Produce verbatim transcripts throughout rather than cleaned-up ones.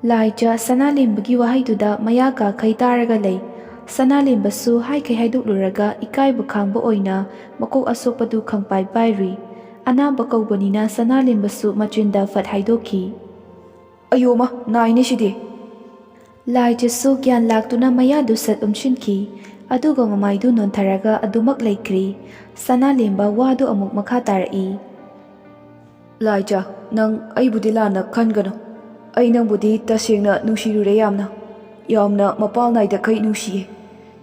ꯂꯥꯏꯖ ꯁꯅꯥꯂꯦꯝꯕꯒꯤ ꯋꯥꯍꯩꯗꯨꯗ ꯃꯌꯥ ꯀꯥꯈꯩ ꯇꯥꯔꯒ ꯂꯩ꯫ ꯁꯅꯥꯂꯦꯝꯕꯁꯨ ꯍꯥꯏꯈꯩ ꯍꯥꯏꯗꯣꯛꯂꯨꯔꯒ ꯏꯀꯥꯏꯕ ꯈꯥꯡꯕ ꯑꯣꯏꯅ ꯃꯀꯣꯛ ꯑꯁꯣꯛꯄꯗꯨ ꯈꯪꯄꯥꯏ ꯄꯥꯏꯔꯨꯏ꯫ ꯑꯅꯥꯕ ꯀꯧꯕꯅꯤꯅ ꯁꯅꯥꯂꯦꯝꯕꯁꯨ ꯃꯆꯤꯟꯗ ꯐꯠ ꯍꯥꯏꯗꯣꯛꯈꯤ꯫ "ꯑꯌꯣꯃ, ꯅꯥꯏꯅꯦ ꯁꯤꯗꯤ!" ꯂꯥꯏꯖꯁꯨ ꯒ꯭ꯌꯥꯟ ꯂꯥꯛꯇꯨꯅ ꯃꯌꯥꯗꯨ ꯁꯠ ꯎꯝꯁꯤꯟꯈꯤ, ꯑꯗꯨꯒ ꯃꯃꯥꯏꯗꯨ ꯅꯣꯟꯊꯔꯒ ꯑꯗꯨꯃꯛ ꯂꯩꯈ꯭ꯔꯤ꯫ ꯁꯅꯥꯂꯦꯝꯕ ꯋꯥꯗꯨ ꯑꯃꯨꯛ ꯃꯈꯥ ꯇꯥꯔꯛꯏ꯫ "ꯂꯥꯏꯖ, ꯅꯪ ꯑꯩꯕꯨꯗꯤ ꯂꯥꯟꯅ ꯈꯟꯒꯅꯨ꯫ ꯑꯩ ꯅꯪꯕꯨꯗꯤ ꯇꯁꯦꯡꯅ ꯅꯨꯡꯁꯤꯔꯨꯔꯦ ꯌꯥꯝꯅ꯫ ꯌꯥꯝꯅ ꯃꯄꯥꯜ ꯅꯥꯏꯗꯈꯩ ꯅꯨꯡꯁꯤꯌꯦ꯫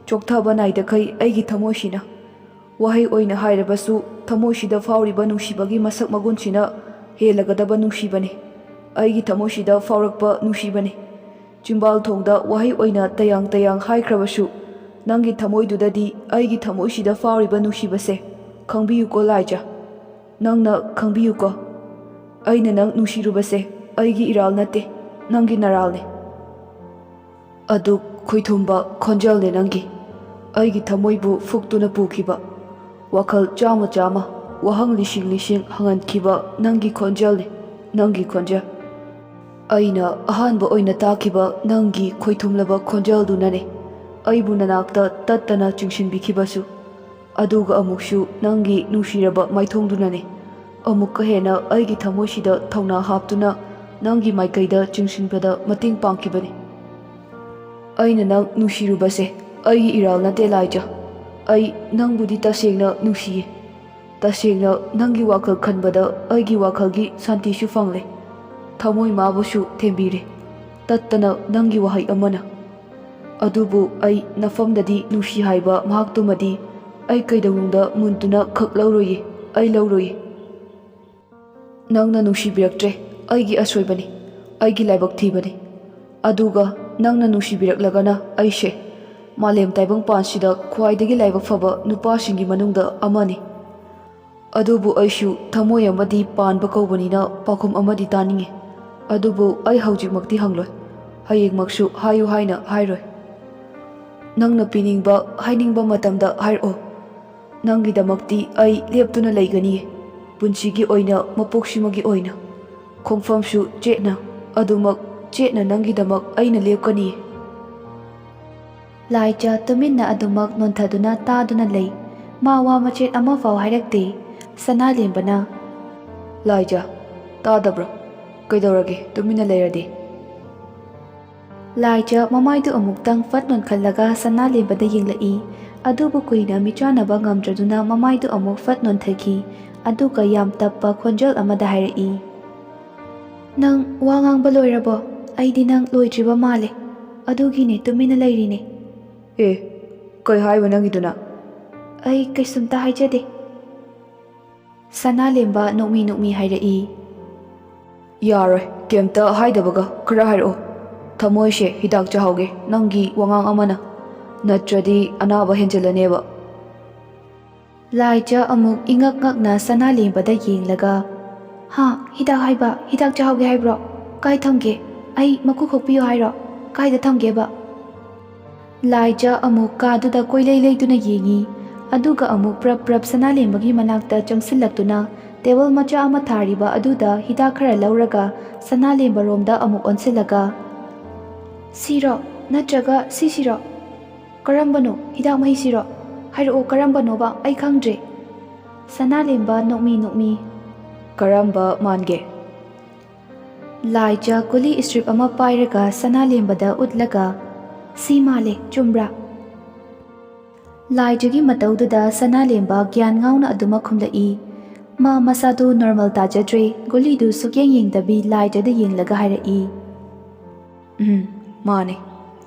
ꯆꯣꯛꯊꯕ ꯅꯥꯏꯗꯈꯩ ꯑꯩꯒꯤ ꯊꯃꯣꯏꯁꯤꯅ꯫ ꯋꯥꯍꯩ ꯑꯣꯏꯅ ꯍꯥꯏꯔꯕꯁꯨ ꯊꯃꯣꯏꯁꯤꯗ ꯐꯥꯎꯔꯤꯕ ꯅꯨꯡꯁꯤꯕꯒꯤ ꯃꯁꯛ ꯃꯒꯨꯟꯁꯤꯅ ꯍꯦꯜꯂꯒꯗꯕ ꯅꯨꯡꯁꯤꯕꯅꯤ꯫ ꯑꯩꯒꯤ ꯊꯃꯣꯏꯁꯤꯗ ꯐꯥꯎꯔꯛꯄ ꯅꯨꯡꯁꯤꯕꯅꯤ꯫ ꯆꯤꯝꯕꯥꯜ ꯊꯣꯡꯗ ꯋꯥꯍꯩ ꯑꯣꯏꯅ ꯇꯌꯥꯡ ꯇꯌꯥꯡ ꯍꯥꯏꯈ꯭ꯔꯕꯁꯨ ꯅꯪꯒꯤ ꯊꯃꯣꯏꯗꯨꯗꯗꯤ ꯑꯩꯒꯤ ꯊꯃꯣꯏꯁꯤꯗ ꯐꯥꯎꯔꯤꯕ ꯅꯨꯡꯁꯤꯕꯁꯦ ꯈꯪꯕꯤꯌꯨꯀꯣ ꯂꯥꯏꯖ꯫ ꯅꯪꯅ ꯈꯪꯕꯤꯌꯨꯀꯣ꯫ ꯑꯩꯅ ꯅꯪ ꯅꯨꯡꯁꯤꯔꯨꯕꯁꯦ ꯑꯩꯒꯤ ꯏꯔꯥꯜ ꯅꯠꯇꯦ, ꯅꯪꯒꯤ ꯅꯔꯥꯜꯅꯦ꯫ ꯑꯗꯨꯛ ꯈꯣꯏꯊꯨꯝꯕ ꯈꯣꯟꯖꯦꯜꯅꯦ ꯅꯪꯒꯤ, ꯑꯩꯒꯤ ꯊꯃꯣꯏꯕꯨ ꯐꯨꯛꯇꯨꯅ ꯄꯨꯈꯤꯕ꯫ ꯋꯥꯈꯜ ꯆꯥꯝꯃ ꯆꯥꯝꯃ, ꯋꯥꯍꯪ ꯂꯤꯁꯤꯡ ꯂꯤꯁꯤꯡ ꯍꯪꯍꯟꯈꯤꯕ ꯅꯪꯒꯤ ꯈꯣꯟꯖꯦꯜꯅꯦ, ꯅꯪꯒꯤ ꯈꯣꯟꯖꯦꯜ꯫ ꯑꯩꯅ ꯑꯍꯥꯟꯕ ꯑꯣꯏꯅ ꯇꯥꯈꯤꯕ ꯅꯪꯒꯤ ꯈꯣꯏꯊꯨꯝꯂꯕ ꯈꯣꯟꯖꯦꯜꯗꯨꯅꯅꯦ ꯑꯩꯕꯨ ꯅꯅꯥꯛꯇ ꯇꯠꯇꯅ ꯆꯤꯡꯁꯤꯟꯕꯤꯈꯤꯕꯁꯨ꯫ ꯑꯗꯨꯒ ꯑꯃꯨꯛꯁꯨ ꯅꯪꯒꯤ ꯅꯨꯡꯁꯤꯔꯕ ꯃꯥꯏꯊꯣꯡꯗꯨꯅꯅꯦ ꯑꯃꯨꯛꯀ ꯍꯦꯟꯅ ꯑꯩꯒꯤ ꯊꯃꯣꯏꯁꯤꯗ ꯊꯧꯅꯥ ꯍꯥꯞꯇꯨꯅ ꯅꯪꯒꯤ ꯃꯥꯏꯀꯩꯗ ꯆꯤꯡꯁꯤꯟꯕꯗ ꯃꯇꯦꯡ ꯄꯥꯡꯈꯤꯕꯅꯤ꯫ ꯑꯩꯅ ꯅꯪ ꯅꯨꯡꯁꯤꯔꯨꯕꯁꯦ ꯑꯩꯒꯤ ꯏꯔꯥꯜ ꯅꯠꯇꯦ ꯂꯥꯏꯖ꯫ ꯑꯩ ꯅꯪꯕꯨꯗꯤ ꯇꯁꯦꯡꯅ ꯅꯨꯡꯁꯤꯌꯦ꯫ ꯇꯁꯦꯡꯅ ꯅꯪꯒꯤ ꯋꯥꯈꯜ ꯈꯟꯕꯗ ꯑꯩꯒꯤ ꯋꯥꯈꯜꯒꯤ ꯁꯥꯟꯇꯤꯁꯨ ꯐꯪꯂꯦ꯫ ꯊꯃꯣꯏ ꯃꯥꯕꯨꯁꯨ ꯊꯦꯝꯕꯤꯔꯦ꯫ ꯇꯠꯇꯅ ꯅꯪꯒꯤ ꯋꯥꯍꯩ ꯑꯃꯅ꯫ ꯑꯗꯨꯕꯨ ꯑꯩ ꯅꯐꯝꯗꯗꯤ ꯅꯨꯡꯁꯤ ꯍꯥꯏꯕ ꯃꯍꯥꯛꯇꯨꯃꯗꯤ ꯑꯩ ꯀꯩꯗꯧꯅꯨꯡꯗ ꯃꯨꯟꯗꯨꯅ ꯈꯛ ꯂꯧꯔꯣꯏꯌꯦ, ꯑꯩ ꯂꯧꯔꯣꯏꯌꯦ꯫ ꯅꯪꯅ ꯅꯨꯡꯁꯤꯕꯤꯔꯛꯇ꯭ꯔꯦ, ꯑꯩꯒꯤ ꯑꯁꯣꯏꯕꯅꯤ, ꯑꯩꯒꯤ ꯂꯥꯏꯕꯛ ꯊꯤꯕꯅꯤ꯫ ꯑꯗꯨꯒ ꯅꯪꯅ ꯅꯨꯡꯁꯤꯕꯤꯔꯛꯂꯒꯅ ꯑꯩꯁꯦ ꯃꯥꯂꯦꯝ ꯇꯥꯏꯕꯪꯄꯥꯟꯁꯤꯗ ꯈ꯭ꯋꯥꯏꯗꯒꯤ ꯂꯥꯏꯕꯛ ꯐꯕ ꯅꯨꯄꯥꯁꯤꯡꯒꯤ ꯃꯅꯨꯡꯗ ꯑꯃꯅꯤ꯫ ꯑꯗꯨꯕꯨ ꯑꯩꯁꯨ ꯊꯃꯣꯏ ꯑꯃꯗꯤ ꯄꯥꯟꯕ ꯀꯧꯕꯅꯤꯅ ꯄꯥꯎꯈꯨꯝ ꯑꯃꯗꯤ ꯇꯥꯅꯤꯡꯉꯤ꯫ ꯑꯗꯨꯕꯨ ꯑꯩ ꯍꯧꯖꯤꯛꯃꯛꯇꯤ ꯍꯪꯂꯣꯏ꯫ ꯍꯌꯦꯡꯃꯛꯁꯨ ꯍꯥꯏꯌꯨ ꯍꯥꯏꯅ ꯍꯥꯏꯔꯣꯏ꯫ ꯅꯪꯅ ꯄꯤꯅꯤꯡꯕ, ꯍꯥꯏꯅꯤꯡꯕ ꯃꯇꯝꯗ ꯍꯥꯏꯔꯛꯑꯣ꯫ ꯅꯪꯒꯤꯗꯃꯛꯇꯤ ꯑꯩ ꯂꯦꯞꯇꯨꯅ ꯂꯩꯒꯅꯤꯌꯦ, ꯄꯨꯟꯁꯤꯒꯤ ꯑꯣꯏꯅ, ꯃꯄꯣꯛꯁꯤꯃꯒꯤ ꯑꯣꯏꯅ꯫ ꯈꯣꯡꯐꯝꯁꯨ ꯆꯦꯠꯅ ꯑꯗꯨꯃꯛ ꯆꯦꯠꯅ ꯅꯪꯒꯤꯗꯃꯛ ꯑꯩꯅ ꯂꯦꯞꯀꯅꯤ꯫ ꯂꯥꯏꯖ ꯇꯨꯃꯤꯟꯅ ꯑꯗꯨꯃꯛ ꯅꯣꯟꯊꯗꯨꯅ ꯇꯥꯗꯨꯅ ꯂꯩ꯫ ꯃꯥ ꯋꯥ ꯃꯆꯦꯠ ꯑꯃꯐꯥꯎ ꯍꯥꯏꯔꯛꯇꯦ꯫ ꯁꯅꯥꯂꯦꯝꯕꯅ, "ꯂꯥꯏꯖ, ꯇꯥꯗꯕ꯭ꯔꯣ? ꯀꯩꯗꯧꯔꯒꯦ ꯇꯨꯃꯤꯟꯅ ꯂꯩꯔꯗꯤ?" ꯂꯥꯏꯖ ꯃꯃꯥꯏꯗꯨ ꯑꯃꯨꯛꯇꯪ ꯐꯠ ꯅꯣꯟꯈꯠꯂꯒ ꯁꯅꯥꯂꯦꯝꯕꯗ ꯌꯦꯡꯂꯛꯏ꯫ ꯑꯗꯨꯕꯨ ꯀꯨꯏꯅ ꯃꯤꯆꯥꯟꯅꯕ ꯉꯝꯗ꯭ꯔꯗꯨꯅ ꯃꯃꯥꯏꯗꯨ ꯑꯃꯨꯛ ꯐꯠ ꯅꯣꯟꯊꯈꯤ꯫ ꯑꯗꯨꯒ ꯌꯥꯝ ꯇꯞꯄ ꯈꯣꯟꯖꯦꯜ ꯑꯃꯗ ꯍꯥꯏꯔꯛꯏ, "ꯅꯪ ꯋꯥ ꯉꯥꯡꯕ ꯂꯣꯏꯔꯕꯣ? ꯑꯩꯗꯤ ꯅꯪ ꯂꯣꯏꯗ꯭ꯔꯤꯕ ꯃꯥꯜꯂꯦ꯫ ꯑꯗꯨꯒꯤꯅꯦ ꯇꯨꯃꯤꯟꯅ ꯂꯩꯔꯤꯅꯦ꯫" "ꯑꯦ, ꯀꯩ ꯍꯥꯏꯕ ꯅꯪꯒꯤꯗꯨꯅ?" "ꯑꯩ ꯀꯩꯁꯨꯝꯇ ꯍꯥꯏꯖꯗꯦ꯫" ꯁꯅꯥꯂꯦꯝꯕ ꯅꯣꯛꯃꯤ ꯅꯣꯛꯃꯤ ꯍꯥꯏꯔꯛꯏ, "ꯌꯥꯔꯣꯏ, ꯀꯩꯝꯇ ꯍꯥꯏꯗꯕꯒ ꯈꯔ ꯍꯥꯏꯔꯛꯑꯣ꯫ ꯊꯃꯣꯏꯁꯦ ꯍꯤꯗꯥꯛ ꯆꯥꯍꯧꯒꯦ ꯅꯪꯒꯤ ꯋꯥꯉꯥꯡ ꯑꯃꯅ, ꯅꯠꯇ꯭ꯔꯗꯤ ꯑꯅꯥꯕ ꯍꯦꯟꯖꯤꯜꯂꯅꯦꯕ꯫" ꯂꯥꯏꯖ ꯑꯃꯨꯛ ꯏꯉꯛ ꯉꯛꯅ ꯁꯅꯥꯂꯦꯝꯕꯗ ꯌꯦꯡꯂꯒ, "ꯍꯥ, ꯍꯤꯗꯥꯛ ꯍꯥꯏꯕ? ꯍꯤꯗꯥꯛ ꯆꯥꯍꯧꯒꯦ ꯍꯥꯏꯕ꯭ꯔꯣ? ꯀꯥꯏ ꯊꯝꯒꯦ? ꯑꯩ ꯃꯀꯨ ꯈꯣꯛꯄꯤꯌꯨ ꯍꯥꯏꯔꯣ? ꯀꯥꯏꯗ ꯊꯝꯒꯦꯕ?" ꯂꯥꯏꯖ ꯑꯃꯨꯛ ꯀꯥꯗꯨꯗ ꯀꯣꯏꯂꯩ ꯂꯩꯗꯨꯅ ꯌꯦꯡꯉꯤ꯫ ꯑꯗꯨꯒ ꯑꯃꯨꯛ ꯄ꯭ꯔꯞ ꯄ꯭ꯔꯞ ꯁꯅꯥꯂꯦꯝꯕꯒꯤ ꯃꯅꯥꯛꯇ ꯆꯪꯁꯤꯜꯂꯛꯇꯨꯅ ꯇꯦꯕꯜ ꯃꯆꯥ ꯑꯃ ꯊꯥꯔꯤꯕ ꯑꯗꯨꯗ ꯍꯤꯗꯥꯛ ꯈꯔ ꯂꯧꯔꯒ ꯁꯅꯥꯂꯦꯝꯕꯔꯣꯝꯗ ꯑꯃꯨꯛ ꯑꯣꯟꯁꯤꯜꯂꯒ, "ꯁꯤꯔꯣ? ꯅꯠꯇ꯭ꯔꯒ ꯁꯤꯁꯤꯔꯣ? ꯀꯔꯝꯕꯅꯣ? ꯍꯤꯗꯥꯛ ꯃꯍꯤꯁꯤꯔꯣ? ꯍꯥꯏꯔꯛꯑꯣ, ꯀꯔꯝꯕꯅꯣꯕ? ꯑꯩ ꯈꯪꯗ꯭ꯔꯦ꯫" ꯁꯅꯥꯂꯦꯝꯕ ꯅꯣꯛꯃꯤ ꯅꯣꯛꯃꯤ, "ꯀꯔꯝꯕ ꯃꯥꯟꯒꯦ?" ꯂꯥꯏꯖ ꯒꯨꯂꯤ ꯏꯁꯇ꯭ꯔꯤꯞ ꯑꯃ ꯄꯥꯏꯔꯒ ꯁꯅꯥꯂꯦꯝꯕꯗ ꯎꯠꯂꯒ, "ꯁꯤ ꯃꯥꯜꯂꯦ, ꯆꯨꯝꯕ꯭ꯔꯥ?" ꯂꯥꯏꯖꯒꯤ ꯃꯇꯧꯗꯨꯗ ꯁꯅꯥꯂꯦꯝꯕ ꯒ꯭ꯌꯥꯟ ꯉꯥꯎꯅ ꯑꯗꯨꯃꯛ ꯈꯨꯝꯂꯛꯏ꯫ ꯃꯥ ꯃꯁꯥꯗꯨ ꯅꯣꯔꯃꯦꯜ ꯇꯥꯖꯗ꯭ꯔꯦ, ꯒꯨꯂꯤꯗꯨ ꯁꯨꯛꯌꯦꯡ ꯌꯦꯡꯗꯕꯤ ꯂꯥꯏꯖꯗ ꯌꯦꯡꯂꯒ ꯍꯥꯏꯔꯛꯏ, "ꯎꯝ, ꯃꯥꯅꯦ꯫"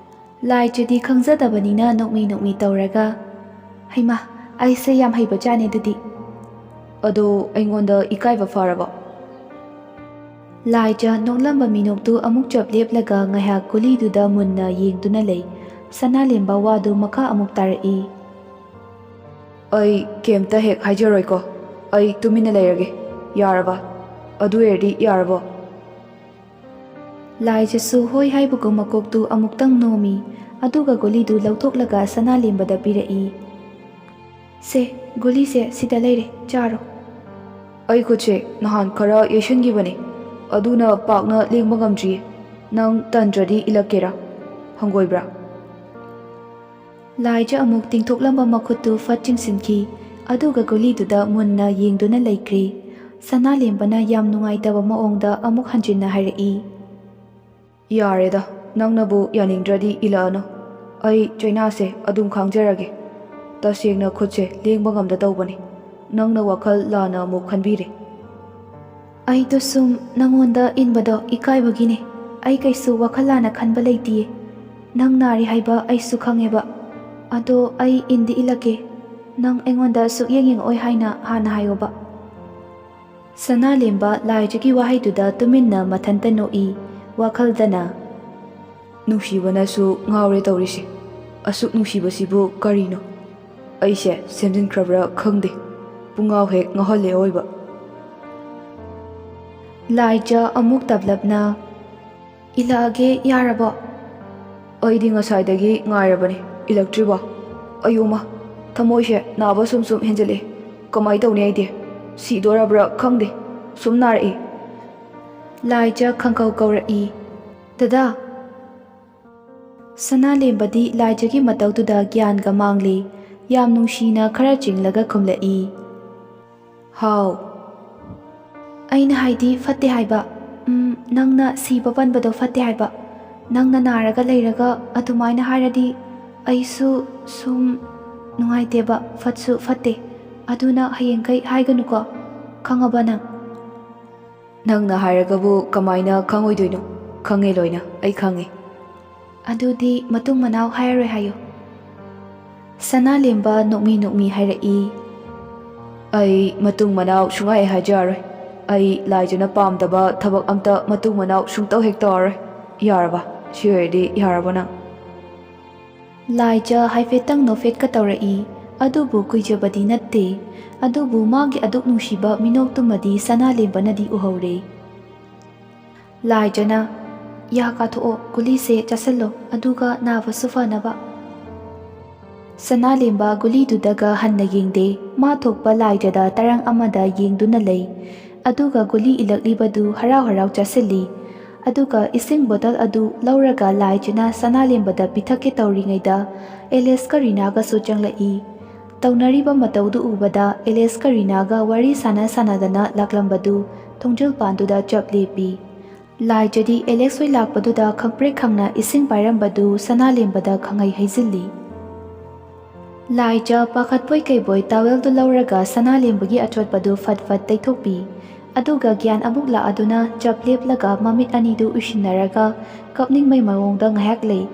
ꯂꯥꯏꯖꯗꯤ ꯈꯪꯖꯗꯕꯅꯤꯅ ꯅꯣꯛꯃꯤ ꯅꯣꯛꯃꯤ ꯇꯧꯔꯒ, "ꯍꯩꯃꯥ, ꯑꯩꯁꯦ ꯌꯥꯝ ꯍꯩꯕꯖꯥꯠꯅꯦ ꯑꯗꯨꯗꯤ꯫" "ꯑꯗꯣ ꯑꯩꯉꯣꯟꯗ ꯏꯀꯥꯏꯕ ꯐꯥꯔꯕꯣ?" ꯂꯥꯏꯖ ꯅꯣꯛꯂꯝꯕ ꯃꯤꯅꯣꯛꯇꯨ ꯑꯃꯨꯛ ꯆꯞ ꯂꯦꯞꯂꯒ ꯉꯥꯏꯍꯥꯛ ꯒꯨꯂꯤꯗꯨꯗ ꯃꯨꯟꯅ ꯌꯦꯡꯗꯨꯅ ꯂꯩ꯫ ꯁꯅꯥꯂꯦꯝꯕ ꯋꯥꯗꯨ ꯃꯈꯥ ꯑꯃꯨꯛ ꯇꯥꯔꯛꯏ꯫ "ꯑꯩ ꯀꯩꯝꯇ ꯍꯦꯛ ꯍꯥꯏꯖꯔꯣꯏꯀꯣ꯫ ꯑꯩ ꯇꯨꯃꯤꯟꯅ ꯂꯩꯔꯒꯦ꯫ ꯌꯥꯔꯕ? ꯑꯗꯨ ꯑꯣꯏꯔꯗꯤ ꯌꯥꯔꯕꯣ?" ꯂꯥꯏꯖꯁꯨ ꯍꯣꯏ ꯍꯥꯏꯕꯒꯨꯝ ꯃꯀꯣꯛꯇꯨ ꯑꯃꯨꯛꯇꯪ ꯅꯣꯝꯃꯤ, ꯑꯗꯨꯒ ꯒꯨꯂꯤꯗꯨ ꯂꯧꯊꯣꯛꯂꯒ ꯁꯅꯥꯂꯦꯝꯕꯗ ꯄꯤꯔꯛꯏ꯫ "ꯁꯦ, ꯒꯨꯂꯤꯁꯦ ꯁꯤꯗ ꯂꯩꯔꯦ, ꯆꯥꯔꯣ꯫" "ꯑꯩ ꯈꯨꯠꯁꯦ ꯅꯍꯥꯟ ꯈꯔ ꯌꯩꯁꯟꯈꯤꯕꯅꯦ, ꯑꯗꯨꯅ ꯄꯥꯛꯅ ꯂꯦꯡꯕ ꯉꯝꯗ꯭ꯔꯤꯌꯦ꯫ "ꯅꯪ ꯇꯟꯗ꯭ꯔꯗꯤ ꯏꯜꯂꯛꯀꯦꯔꯥ? ꯍꯪꯒꯣꯏꯕ꯭ꯔꯥ?" ꯂꯥꯏꯖ ꯑꯃꯨꯛ ꯇꯤꯡꯊꯣꯛꯂꯝꯕ ꯃꯈꯨꯠꯇꯨ ꯐꯠ ꯆꯤꯡꯁꯤꯟꯈꯤ, ꯑꯗꯨꯒ ꯒꯨꯂꯤꯗꯨꯗ ꯃꯨꯟꯅ ꯌꯦꯡꯗꯨꯅ ꯂꯩꯈ꯭ꯔꯦ꯫ ꯁꯅꯥꯂꯦꯝꯕꯅ ꯌꯥꯝ ꯅꯨꯡꯉꯥꯏꯇꯕ ꯃꯑꯣꯡꯗ ꯑꯃꯨꯛ ꯍꯟꯖꯤꯟꯅ ꯍꯥꯏꯔꯛꯏ, "ꯌꯥꯔꯦꯗ, ꯅꯪꯅꯕꯨ ꯌꯥꯅꯤꯡꯗ꯭ꯔꯗꯤ ꯏꯜꯂꯛꯑꯅꯨ꯫ ꯑꯩ ꯆꯩꯅꯥꯁꯦ ꯑꯗꯨꯝ ꯈꯥꯡꯖꯔꯒꯦ꯫ ꯇꯁꯦꯡꯅ ꯈꯨꯠꯁꯦ ꯂꯦꯡꯕ ꯉꯝꯗ ꯇꯧꯕꯅꯤ꯫ ꯅꯪꯅ ꯋꯥꯈꯜ ꯂꯥꯟꯅ ꯑꯃꯨꯛ ꯈꯟꯕꯤꯔꯦ꯫" "ꯑꯩꯗꯣ ꯁꯨꯝ ꯅꯪꯉꯣꯟꯗ ꯏꯟꯕꯗꯣ ꯏꯀꯥꯏꯕꯒꯤꯅꯦ꯫ ꯑꯩ ꯀꯩꯁꯨ ꯋꯥꯈꯜ ꯂꯥꯟꯅ ꯈꯟꯕ ꯂꯩꯇꯤꯌꯦ꯫ ꯅꯪ ꯅꯥꯔꯤ ꯍꯥꯏꯕ ꯑꯩꯁꯨ ꯈꯪꯉꯦꯕ꯫ ꯑꯗꯣ ꯑꯩ ꯏꯟꯗꯤ ꯏꯜꯂꯛꯀꯦ꯫ ꯅꯪ ꯑꯩꯉꯣꯟꯗ ꯁꯨꯛꯌꯦꯡ ꯌꯦꯡꯉꯛꯑꯣꯏ ꯍꯥꯏꯅ ꯍꯥꯟꯅ ꯍꯥꯏꯌꯣꯕ꯫" ꯁꯅꯥꯂꯦꯝꯕ ꯂꯥꯏꯖꯒꯤ ꯋꯥꯍꯩꯗꯨꯗ ꯇꯨꯃꯤꯟꯅ ꯃꯊꯟꯇ ꯅꯣꯛꯏ꯫ ꯋꯥꯈꯜꯗꯅ, "ꯅꯨꯡꯁꯤꯕꯅꯁꯨ ꯉꯥꯎꯔꯦ ꯇꯧꯔꯤꯁꯦ꯫ ꯑꯁꯨꯛ ꯅꯨꯡꯁꯤꯕꯁꯤꯕꯨ ꯀꯔꯤꯅꯣ? ꯑꯩꯁꯦ ꯁꯦꯝꯖꯤꯟꯈ꯭ꯔꯕ꯭ꯔꯥ ꯈꯪꯗꯦ꯫ ꯄꯨꯡꯉꯥꯎ ꯍꯦꯛ ꯉꯥꯎꯍꯜꯂꯦ ꯑꯑꯣꯏꯕ꯫" ꯂꯥꯏꯖ ꯑꯃꯨꯛ ꯇꯞꯂꯞꯅ, "ꯏꯜꯂꯛꯑꯒꯦ ꯌꯥꯔꯕꯣ?" "ꯑꯩꯗꯤ ꯉꯁꯥꯏꯗꯒꯤ ꯉꯥꯏꯔꯕꯅꯦ, ꯏꯜꯂꯛꯇ꯭ꯔꯤꯕꯣ? ꯑꯌꯣꯃ, ꯊꯃꯣꯏꯁꯦ ꯅꯥꯕ ꯁꯨꯝ ꯁꯨꯝ ꯍꯦꯟꯖꯜꯂꯛꯑꯦ꯫ ꯀꯃꯥꯏ ꯇꯧꯅꯤ ꯑꯩꯗꯤ? ꯁꯤꯗꯣꯔꯕ꯭ꯔꯥ ꯈꯪꯗꯦ, ꯁꯨꯝ ꯅꯥꯔꯛꯏ꯫" ꯂꯥꯏꯖ ꯈꯪꯀꯧ ꯀꯧꯔꯛꯏ, "ꯗꯗꯥ!" ꯁꯅꯥꯂꯦꯝꯕꯗꯤ ꯂꯥꯏꯖꯒꯤ ꯃꯇꯧꯗꯨꯗ ꯒ꯭ꯌꯥꯟꯒ ꯃꯥꯡꯂꯦ꯫ ꯌꯥꯝ ꯅꯨꯡꯁꯤꯅ ꯈꯔ ꯆꯤꯡꯂꯒ ꯈꯨꯝꯂꯛꯏ, "ꯍꯥꯎ?" "ꯑꯩꯅ ꯍꯥꯏꯗꯤ ꯐꯠꯇꯦ ꯍꯥꯏꯕ꯫ ꯎꯝ, ꯅꯪꯅ ꯁꯤꯕ ꯄꯟꯕꯗꯣ ꯐꯠꯇꯦ ꯍꯥꯏꯕ꯫ ꯅꯪꯅ ꯅꯥꯔꯒ ꯂꯩꯔꯒ ꯑꯗꯨꯃꯥꯏꯅ ꯍꯥꯏꯔꯗꯤ ꯑꯩꯁꯨ ꯁꯨꯝ ꯅꯨꯡꯉꯥꯏꯇꯦꯕ, ꯐꯠꯁꯨ ꯐꯠꯇꯦ꯫ ꯑꯗꯨꯅ ꯍꯌꯦꯡꯈꯩ ꯍꯥꯏꯒꯅꯨꯀꯣ, ꯈꯪꯉꯕ ꯅꯪ?" "ꯅꯪꯅ ꯍꯥꯏꯔꯒꯕꯨ ꯀꯃꯥꯏꯅ ꯈꯪꯉꯣꯏꯗꯣꯏꯅꯣ? ꯈꯪꯉꯦ ꯂꯣꯏꯅ, ꯑꯩ ꯈꯪꯉꯦ꯫" "ꯑꯗꯨꯗꯤ ꯃꯇꯨꯡ ꯃꯅꯥꯎ ꯍꯥꯏꯔꯔꯣꯏ ꯍꯥꯏꯌꯨ꯫" ꯁꯅꯥꯂꯦꯝꯕ ꯅꯣꯛꯃꯤ ꯅꯣꯛꯃꯤ ꯍꯥꯏꯔꯛꯏ, "ꯑꯩ ꯃꯇꯨꯡ ꯃꯅꯥꯎ ꯁꯨꯡꯍꯥꯏ ꯍꯥꯏꯖꯔꯔꯣꯏ꯫ ꯑꯩ ꯂꯥꯏꯖꯅ ꯄꯥꯝꯗꯕ ꯊꯕꯛ ꯑꯝꯇ ꯃꯇꯨꯡ ꯃꯅꯥꯎ ꯁꯨꯡꯇꯧ ꯍꯦꯛ ꯇꯧꯔꯔꯣꯏ꯫ ꯌꯥꯔꯕ? ꯁꯤ ꯑꯣꯏꯔꯗꯤ ꯌꯥꯔꯕꯣ ꯅꯪ?" ꯂꯥꯏꯖ ꯍꯥꯏꯐꯦꯠꯇꯪ ꯅꯣꯛꯐꯦꯠꯀ ꯇꯧꯔꯛꯏ, ꯑꯗꯨꯕꯨ ꯀꯨꯏꯖꯕꯗꯤ ꯅꯠꯇꯦ꯫ ꯑꯗꯨꯕꯨ ꯃꯥꯒꯤ ꯑꯗꯨꯛ ꯅꯨꯡꯁꯤꯕ ꯃꯤꯅꯣꯛꯇꯨꯃꯗꯤ ꯁꯅꯥꯂꯦꯝꯕꯅꯗꯤ ꯎꯍꯧꯔꯦ꯫ ꯂꯥꯏꯖꯅ, "ꯌꯥ ꯀꯥꯊꯣꯛꯑꯣ, ꯒꯨꯂꯤꯁꯦ ꯆꯥꯁꯤꯜꯂꯣ, ꯑꯗꯨꯒ ꯅꯥꯕꯁꯨ ꯐꯅꯕ꯫" ꯁꯅꯥꯂꯦꯝꯕ ꯒꯨꯂꯤꯗꯨꯗꯒ ꯍꯟꯅ ꯌꯦꯡꯗꯦ꯫ ꯃꯥ ꯊꯣꯛꯄ ꯂꯥꯏꯖꯗ ꯇꯔꯪ ꯑꯃꯗ ꯌꯦꯡꯗꯨꯅ ꯂꯩ꯫ ꯑꯗꯨꯒ ꯒꯨꯂꯤ ꯏꯜꯂꯛꯂꯤꯕꯗꯨ ꯍꯔꯥꯎ ꯍꯔꯥꯎ ꯆꯥꯁꯤꯜꯂꯤ꯫ ꯑꯗꯨꯒ ꯏꯁꯤꯡ ꯕꯣꯇꯜ ꯑꯗꯨ ꯂꯧꯔꯒ ꯂꯥꯏꯖꯅ ꯁꯅꯥꯂꯦꯝꯕꯗ ꯄꯤꯊꯛꯀꯦ ꯇꯧꯔꯤꯉꯩꯗ ꯑꯦꯂꯦꯛꯁꯀ ꯔꯤꯅꯥꯒꯁꯨ ꯆꯪꯂꯛꯏ꯫ ꯇꯧꯅꯔꯤꯕ ꯃꯇꯧꯗꯨ ꯎꯕꯗ ꯑꯦꯂꯦꯛꯁꯀ ꯔꯤꯅꯥꯒ ꯋꯥꯔꯤ ꯁꯥꯟꯅ ꯁꯥꯟꯅꯗꯅ ꯂꯥꯛꯂꯝꯕꯗꯨ ꯊꯣꯡꯖꯤꯜ ꯄꯥꯟꯗꯨꯗ ꯆꯞ ꯂꯦꯞꯄꯤ꯫ ꯂꯥꯏꯖꯗꯤ ꯑꯦꯂꯦꯛꯁ ꯍꯣꯏ ꯂꯥꯛꯄꯗꯨꯗ ꯈꯪꯄ꯭ꯔꯦꯛ ꯈꯪꯅ ꯏꯁꯤꯡ ꯄꯥꯏꯔꯝꯕꯗꯨ ꯁꯅꯥꯂꯦꯝꯕꯗ ꯈꯪꯍꯩ ꯍꯩꯖꯤꯜꯂꯤ꯫ ꯂꯥꯏꯖ ꯄꯥꯈꯠꯄꯣꯏ ꯀꯩꯕꯣꯏ ꯇꯥꯋꯦꯜꯗꯨ ꯂꯧꯔꯒ ꯁꯅꯥꯂꯦꯝꯕꯒꯤ ꯑꯆꯣꯠꯄꯗꯨ ꯐꯠ ꯐꯠ ꯇꯩꯊꯣꯛꯄꯤ꯫ ꯑꯗꯨꯒ ꯒ꯭ꯌꯥꯟ ꯑꯃꯨꯛ ꯂꯥꯛꯑꯗꯨꯅ ꯆꯞ ꯂꯦꯞꯂꯒ ꯃꯃꯤꯠ ꯑꯅꯤꯗꯨ ꯎꯏꯁꯤꯟꯅꯔꯒ ꯀꯞꯅꯤꯡꯕꯩ ꯃꯑꯣꯡꯗ ꯉꯥꯏꯍꯥꯛ ꯂꯩ꯫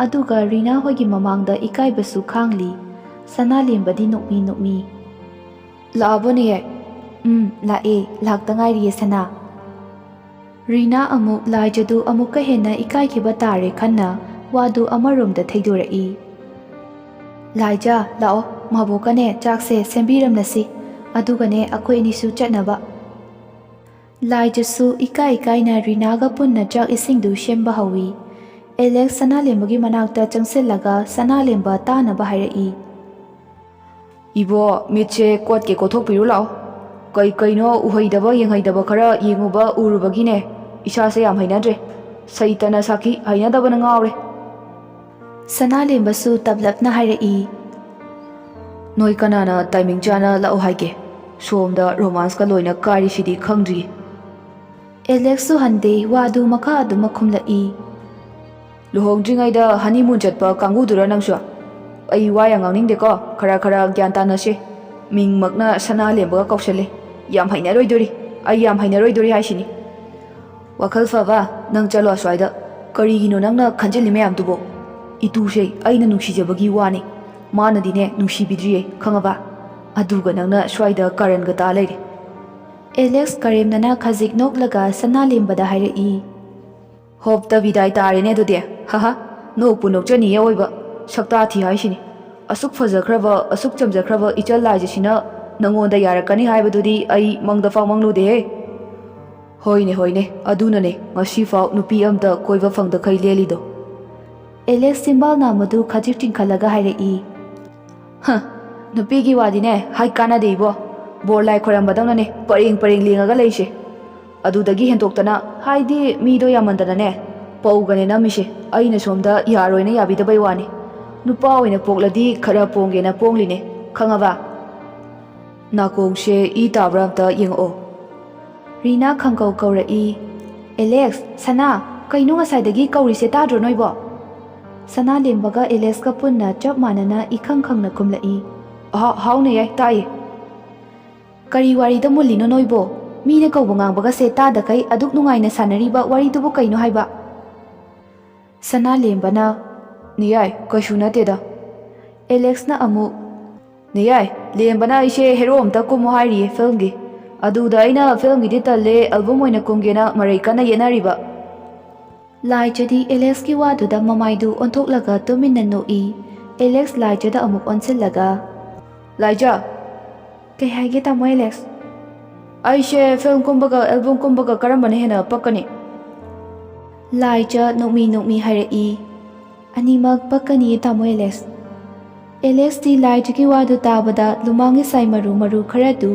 ꯑꯗꯨꯒ ꯔꯤꯅꯥ ꯍꯣꯏꯒꯤ ꯃꯃꯥꯡꯗ ꯏꯀꯥꯏꯕꯁꯨ ꯈꯥꯡꯂꯤ꯫ ꯁꯅꯥꯂꯦꯝꯕꯗꯤ ꯅꯣꯛꯃꯤ ꯅꯣꯛꯃꯤ꯫ "ꯂꯥꯛꯑꯕꯣꯅꯦ?" "ꯎꯝ, ꯂꯥꯛꯑꯦ꯫ ꯂꯥꯛꯇ ꯉꯥꯏꯔꯤꯌꯦ, ꯁꯅꯥ꯫" ꯔꯤꯅꯥ ꯑꯃꯨꯛ ꯂꯥꯏꯖꯗꯨ ꯑꯃꯨꯛꯀ ꯍꯦꯟꯅ ꯏꯀꯥꯏꯈꯤꯕ ꯇꯥꯔꯦ ꯈꯟꯅ ꯋꯥꯗꯨ ꯑꯃꯔꯣꯝꯗ ꯊꯩꯗꯣꯔꯛꯏ꯫ "ꯂꯥꯏꯖ, ꯂꯥꯛꯑꯣ, ꯃꯥꯕꯣꯛꯀꯅꯦ ꯆꯥꯛꯁꯦ ꯁꯦꯝꯕꯤꯔꯝꯂꯁꯤ, ꯑꯗꯨꯒꯅꯦ ꯑꯩꯈꯣꯏ ꯑꯅꯤꯁꯨ ꯆꯠꯅꯕ꯫" ꯂꯥꯏꯖꯁꯨ ꯏꯀꯥꯏ ꯏꯀꯥꯏꯅ ꯔꯤꯅꯥꯒ ꯄꯨꯟꯅ ꯆꯥꯛ ꯏꯁꯤꯡꯗꯨ ꯁꯦꯝꯕ ꯍꯧꯏ꯫ ꯑꯦꯂꯦꯛꯁ ꯁꯅꯥꯂꯦꯝꯕꯒꯤ ꯃꯅꯥꯛꯇ ꯆꯪꯁꯤꯜꯂꯒ ꯁꯅꯥꯂꯦꯝꯕ ꯇꯥꯅꯕ ꯍꯥꯏꯔꯛꯏ꯫ "ꯏꯕꯣ, ꯃꯤꯠꯁꯦ ꯀꯣꯠꯀꯦ ꯀꯣꯠꯊꯣꯛꯄꯤꯔꯨ ꯂꯥꯛꯑꯣ꯫ ꯀꯩ ꯀꯩꯅꯣ ꯎꯍꯩꯗꯕ ꯌꯦꯡꯍꯩꯗꯕ ꯈꯔ ꯌꯦꯡꯉꯨꯕ ꯎꯔꯨꯕꯒꯤꯅꯦ ꯏꯁꯥꯁꯦ ꯌꯥꯝ ꯍꯩꯅꯗ꯭ꯔꯦ꯫ ꯁꯩꯇꯅ ꯁꯥꯈꯤ, ꯍꯩꯅꯗꯕꯅ ꯉꯥꯎꯔꯦ꯫" ꯁꯅꯥꯂꯦꯝꯕꯁꯨ ꯇꯞꯂꯞꯅ ꯍꯥꯏꯔꯛꯏ꯫ "ꯅꯣꯏ ꯀꯅꯥꯅ ꯇꯥꯏꯃꯤꯡ ꯆꯥꯅ ꯂꯥꯛꯑꯣ ꯍꯥꯏꯒꯦ? ꯁꯣꯝꯗ ꯔꯣꯃꯥꯟꯁꯀ ꯂꯣꯏꯅ ꯀꯥꯏꯔꯤꯁꯤꯗꯤ ꯈꯪꯗ꯭ꯔꯤ꯫" ꯑꯦꯂꯦꯛꯁꯁꯨ ꯍꯟꯗꯦ, ꯋꯥꯗꯨ ꯃꯈꯥ ꯑꯗꯨꯃꯛ ꯈꯨꯝꯂꯛꯏ꯫ "ꯂꯨꯍꯣꯡꯗ꯭ꯔꯤꯉꯩꯗ ꯍꯅꯤꯃꯨꯟ ꯆꯠꯄ ꯀꯥꯡꯕꯨꯗꯨꯔ ꯅꯪꯁꯨ? ꯑꯩ ꯋꯥ ꯌꯥꯝ ꯉꯥꯡꯅꯤꯡꯗꯦꯀꯣ, ꯈꯔ ꯈꯔ ꯒ꯭ꯌꯥꯟ ꯇꯥꯅꯁꯦ꯫ ꯃꯤꯡꯃꯛꯅ ꯁꯅꯥꯂꯦꯝꯕꯒ ꯀꯧꯁꯜꯂꯦ꯫ ꯌꯥꯝ ꯍꯩꯅꯔꯣꯏꯗꯣꯔꯤ, ꯑꯩ ꯌꯥꯝ ꯍꯩꯅꯔꯣꯏꯗꯣꯔꯤ ꯍꯥꯏꯁꯤꯅꯤ꯫" "ꯋꯥꯈꯜ ꯐꯕ, ꯅꯪ ꯆꯠꯂꯣ ꯑꯁ꯭ꯋꯥꯏꯗ꯫ ꯀꯔꯤꯒꯤꯅꯣ ꯅꯪꯅ ꯈꯟꯖꯤꯜꯂꯤ ꯃꯌꯥꯝꯗꯨꯕꯣ? ꯏꯇꯨꯁꯦ ꯑꯩꯅ ꯅꯨꯡꯁꯤꯖꯕꯒꯤ ꯋꯥꯅꯤ꯫ ꯃꯥꯅꯗꯤꯅꯦ ꯅꯨꯡꯁꯤꯕꯤꯗ꯭ꯔꯤꯌꯦ, ꯈꯪꯉꯕ? ꯑꯗꯨꯒ ꯅꯪꯅ ꯁ꯭ꯋꯥꯏꯗ ꯀꯥꯔꯟꯒ ꯇꯥ ꯂꯩꯔꯦ꯫" ꯑꯦꯂꯦꯛꯁ ꯀꯔꯦꯝꯅꯅ ꯈꯖꯤꯛ ꯅꯣꯛꯂꯒ ꯁꯅꯥꯂꯦꯝꯕꯗ ꯍꯥꯏꯔꯛꯏ꯫ "ꯍꯣꯞꯇ ꯕꯤꯗꯥꯏ ꯇꯥꯔꯦꯅꯦ ꯑꯗꯨꯗꯤ꯫ ꯍꯥꯍꯥ, ꯅꯣꯛꯄꯨ ꯅꯣꯛꯆꯅꯤꯌꯦ ꯑꯑꯣꯏꯕ꯫ ꯁꯛꯇꯥ ꯊꯤ ꯍꯥꯏꯁꯤꯅꯤ꯫ ꯑꯁꯨꯛ ꯐꯖꯈ꯭ꯔꯕ, ꯑꯁꯨꯛ ꯆꯝꯖꯈ꯭ꯔꯕ ꯏꯆꯜ ꯂꯥꯏꯖꯁꯤꯅ ꯅꯪꯉꯣꯟꯗ ꯌꯥꯔꯛꯀꯅꯤ ꯍꯥꯏꯕꯗꯨꯗꯤ ꯑꯩ ꯃꯪꯗ ꯐꯥꯎ ꯃꯪꯂꯨꯗꯦꯍꯦ꯫" "ꯍꯣꯏꯅꯦ, ꯍꯣꯏꯅꯦ, ꯑꯗꯨꯅꯅꯦ ꯉꯁꯤꯐꯥꯎ ꯅꯨꯄꯤ ꯑꯝꯇ ꯀꯣꯏꯕ ꯐꯪꯗꯈꯩ ꯂꯦꯜꯂꯤꯗꯣ꯫" ꯑꯦꯂꯦꯛꯁ ꯆꯤꯝꯕꯥꯜ ꯅꯥꯝꯃꯗꯨ ꯈꯖꯤꯛ ꯆꯤꯡꯈꯠꯂꯒ ꯍꯥꯏꯔꯛꯏ꯫ "ꯍ, ꯅꯨꯄꯤꯒꯤ ꯋꯥꯗꯤꯅꯦ ꯍꯥꯏ ꯀꯥꯟꯅꯗꯦ ꯏꯕꯣ꯫ ꯕꯣꯔ ꯂꯥꯏ ꯈꯣꯏꯔꯝꯕꯗꯧꯅꯅꯦ ꯄꯔꯦꯡ ꯄꯔꯦꯡ ꯂꯦꯡꯉꯒ ꯂꯩꯁꯦ꯫ ꯑꯗꯨꯗꯒꯤ ꯍꯦꯟꯗꯣꯛꯇꯅ, ꯍꯥꯏꯗꯤ ꯃꯤꯗꯣ ꯌꯥꯝꯃꯟꯗꯅꯅꯦ, ꯄꯧꯒꯅꯦ ꯅꯝꯃꯤꯁꯦ꯫ ꯑꯩꯅ ꯁꯣꯝꯗ ꯌꯥꯔꯣꯏꯅ ꯌꯥꯕꯤꯗꯕꯩ ꯋꯥꯅꯤ꯫ ꯅꯨꯄꯥ ꯑꯣꯏꯅ ꯄꯣꯛꯂꯗꯤ ꯈꯔ ꯄꯣꯡꯒꯦꯅ ꯄꯣꯡꯂꯤꯅꯦ, ꯈꯪꯉꯕ? ꯅꯥꯀꯣꯡꯁꯦ ꯏ ꯇꯥꯕ꯭ꯔꯥ ꯑꯝꯇ ꯌꯦꯡꯉꯛꯑꯣ꯫ ꯔꯤꯅꯥ ꯈꯪꯀꯧ ꯀꯧꯔꯛꯏ꯫ "ꯑꯦꯂꯦꯛꯁ, ꯁꯅꯥ, ꯀꯩꯅꯣ ꯉꯁꯥꯏꯗꯒꯤ ꯀꯧꯔꯤꯁꯦ, ꯇꯥꯗ꯭ꯔꯣ ꯅꯣꯏꯕꯣ?" ꯁꯅꯥ ꯂꯦꯝꯕꯒ ꯑꯦꯂꯦꯛꯁꯀ ꯄꯨꯟꯅ ꯆꯞ ꯃꯥꯟꯅꯅ ꯏꯈꯪ ꯈꯪꯅ ꯈꯨꯝꯂꯛꯏ꯫ "ꯑꯍꯥ, ꯍꯥꯎꯅꯦ ꯌꯥꯏ, ꯇꯥꯏꯌꯦ꯫ ꯀꯔꯤ ꯋꯥꯔꯤꯗ ꯃꯨꯜꯂꯤꯅꯣ ꯅꯣꯏꯕꯣ? ꯃꯤꯅ ꯀꯧꯕ ꯉꯥꯡꯕꯒꯁꯦ ꯇꯥꯗꯈꯩ ꯑꯗꯨꯛ ꯅꯨꯡꯉꯥꯏꯅ ꯁꯥꯟꯅꯔꯤꯕ ꯋꯥꯔꯤꯗꯨꯕꯨ ꯀꯩꯅꯣ ꯍꯥꯏꯕ?" ꯁꯅꯥ ꯂꯦꯝꯕꯅ, "ꯅꯤꯌꯥꯏ, ꯀꯩꯁꯨ ꯅꯠꯇꯦꯗ꯫" ꯑꯦꯂꯦꯛꯁꯅ ꯑꯃꯨꯛ, "ꯅꯤꯌꯥꯏ, ꯂꯦꯝꯕꯅ ꯑꯩꯁꯦ ꯍꯦꯔꯣ ꯑꯝꯇ ꯀꯨꯝꯃꯣ ꯍꯥꯏꯔꯤꯌꯦ ꯐꯤꯂꯝꯒꯤ꯫ ꯑꯗꯨꯗ ꯑꯩꯅ ꯐꯤꯂꯝꯒꯤꯗꯤ ꯇꯜꯂꯦ, ꯑꯦꯜꯕꯝ ꯑꯣꯏꯅ ꯀꯨꯝꯒꯦꯅ ꯃꯔꯩ ꯀꯟꯅ ꯌꯦꯠꯅꯔꯤꯕ꯫" ꯂꯥꯏꯖꯗꯤ ꯑꯦꯂꯦꯛꯁꯀꯤ ꯋꯥꯗꯨꯗ ꯃꯃꯥꯏꯗꯨ ꯑꯣꯟꯊꯣꯛꯂꯒ ꯇꯨꯃꯤꯟꯅ ꯅꯣꯛꯏ꯫ ꯑꯦꯂꯦꯛꯁ ꯂꯥꯏꯖꯗ ꯑꯃꯨꯛ ꯑꯣꯟꯁꯤꯜꯂꯒ, "ꯂꯥꯏꯖ!" "ꯀꯩ ꯍꯥꯏꯒꯦ, ꯇꯥꯃꯣ ꯑꯦꯂꯦꯛꯁ?" "ꯑꯩꯁꯦ ꯐꯤꯂꯝ ꯀꯨꯝꯕꯒ ꯑꯦꯜꯕꯝ ꯀꯨꯝꯕꯒ ꯀꯔꯝꯕꯅ ꯍꯦꯟꯅ ꯄꯛꯀꯅꯤ?" ꯂꯥꯏꯖ ꯅꯣꯛꯃꯤ ꯅꯣꯛꯃꯤ ꯍꯥꯏꯔꯛꯏ꯫ "ꯑꯅꯤꯃꯛ ꯄꯛꯀꯅꯤꯌꯦ, ꯇꯥꯃꯣ ꯑꯦꯂꯦꯛꯁ꯫" ꯑꯦꯂꯦꯛꯁꯇꯤ ꯂꯥꯏꯖꯒꯤ ꯋꯥꯗꯨ ꯇꯥꯕꯗ ꯂꯨꯃꯥꯡꯒꯤ ꯁꯥꯏ ꯃꯔꯨ ꯃꯔꯨ ꯈꯔꯗꯨ